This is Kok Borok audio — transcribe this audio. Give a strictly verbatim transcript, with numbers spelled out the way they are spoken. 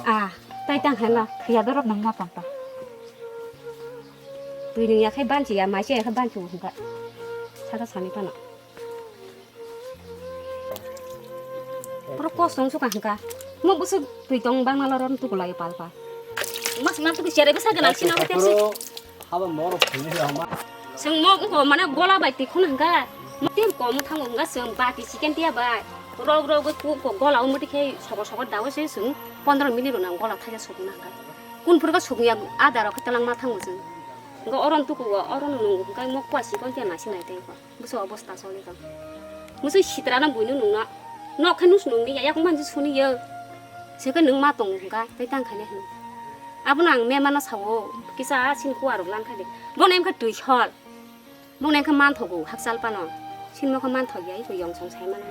Ah, tai tang hai la, ya dorop nang ma pang ta. Tui nung ya khai banchi ya, mai se ya khai banchi hung ka. Sata sani pano. Puro kosong suka hung ka. Mo busu tui tong bang na loron tu kulai pal pa. Mas ma tu siare besa gana sino te si. Haba moro phunui rama. Seng mo ko mane gola bai tui khun hung ka. Mo tim ko mo thang hung ka seng bati chicken tia bai. Rog rog ko ko gola mo ti khe sobo sobo dawo se sung pondro minute rona gola thaja suk na hung ka. Kun phuru ka suk ya ada rok talang ma thang mo sung. Go oron tu ko oron nung hung ka mo kwasi kon tia na sinai te ko. Buso obosta soli tong. Musu sitra na buino nungna. Nok khe nus nungni ya, yakung manji suni ya. Seke nung ma tong hingka, tai tang khani hin. Abono ang me mano sawo, kisa sin kuarok lang khade. Bono emkha tui sol. Bono emkha man thogo, hakchal pano. Sin mokha man thok ya, iko yong song sai mano.